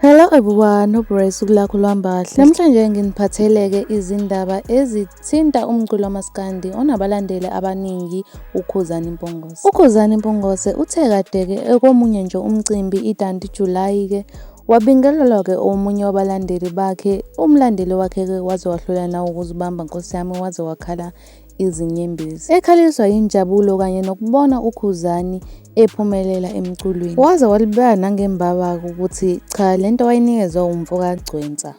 Hello everyone, hope usuku lakho luhamba kahle. Namhlanje nginiphathele-ke izindaba ezithinta umculo wamaskandi onabalandeli abaningi uKhuzani Mpungose. UKhuzani Mpungose uthe kade-ke ekomunye nje umcimbi iDundee July-ke wabingelelwa-ke omunye wabalandeli bakhe, umlandeli wakhe-ke waze wahluleka nawe ukuzibamba nkosi yami waze wakhala izinyembezi. Ekhaliswa yinjabulo kanye nokubona uKhuzani ephumelela emculweni. Waze walibeka nangembaba-ke ukuthi cha lento wayinikezwa umfo kaGcwensa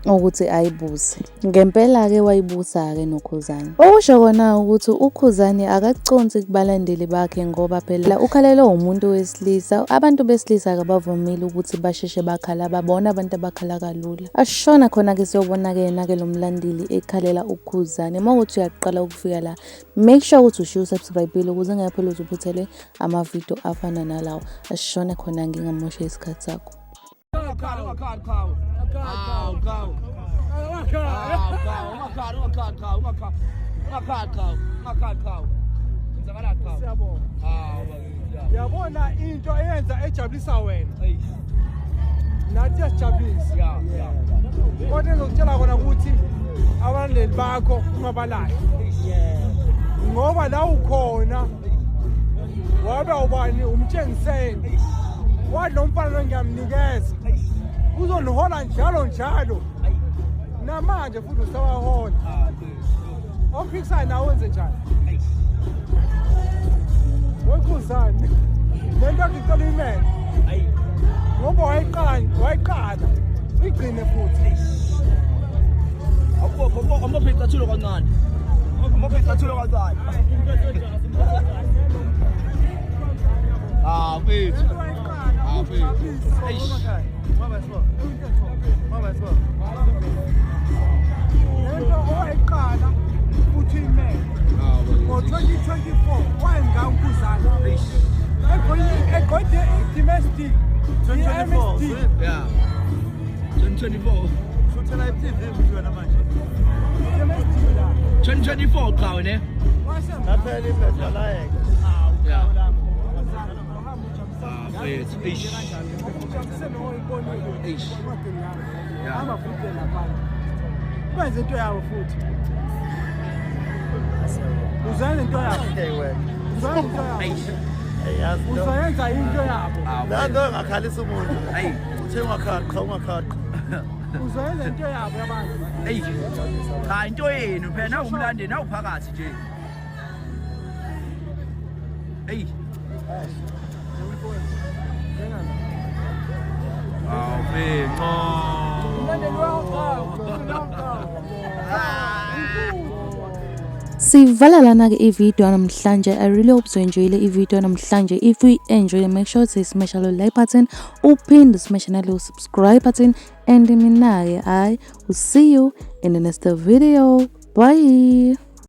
ukuthi ayibuse. Ngempela-ke wayibusa-ke noKhuzani. Okusho kona ukuthi uKhuzani akaconsi kubalandeli bakhe ngoba phela ukhalelwe umuntu wesilisa. Abantu besilisa kabavamile ukuthi basheshe bakhala, babona abantu abakhala kalula. Ashona khona-ke siyobona-ke yena-ke lo mlandeli ekhalela uKhuzani. Uma kuwukuthi uyaqala ukufika la, make sure ukuthi ushiye usubscribe-ile ukuze ungapheli uze uphuthelwe amavidiyo afana nalawa. Ashone khona ngingamoshe isikhathi sakho. Ungakhali, ungakhali, qhawe. Hawu, qhawe. Hawu, qhawe, ungakhali, ungakhali, qhawe, ungakhali. Ungakhali, qhawe, ungakhali, qhawe. Kwenzakalani, qhawe? Siyabonga. Hawu, bakithi, ya. Yabona into eyenza ejabulisa wena Eish, nathi iyasijabulisa. ya, ya. Kodwa engizokutshela kona ukuthi abalandeli bakho ungabalahli. Ngoba la ukhona wabe ubani umtshengiseni. Wathi lo mfana lo ngiyamnikeza. Uzonihola njalo njalo. Namanje futhi usawahola. Omphikisayo nawe wenze njani? Wekhuzani. Le nto ngicela uyimele. Ngoba wayiqala, wayiqala. Uyigcine futhi. Awubophe icathulo kancane. Awubophe icathulo kancane. Ah, mfethu. Le nto wayiqala. Ah, mfethu. Ujabulise. Eish. Le nto owayiqala futhi uyimele. Ngo-2024 wayengawukuzana. Egqoke i-domestic. I-MSD. Yeah. 2024. Shuthela i-TV futhi wena manje. I-domestic la. 2024 qhawe ne? Laphela iphepha layeka. Yeah. Ah, mfethu. Eish. Eish. Yeah. Hamba futhi laphana. Benze into yabo futhi. Uzenza into yabo. Hey wena. Uzenza into yabo. Eish. Hey yazi lo. Uzoyenza into yabo. Ah, La nto engakhalisa umuntu. Hey. Uthe ungakhali, cha ungakhali. Uzoyenza into yabo yabantu. Eish. Cha into yenu phela nawu umlandeli nawu phakathi nje. Ey. Awu mfethu. Umlandeli wakho. Sivala lana-ke ividiyo namhlanje. I really hope uzoenjoyile ividiyo namhlanje. If you enjoy, make sure to smash lo like button, uphinde smash nalo subscribe button, and mina-ke I will see you in the next video. Bye.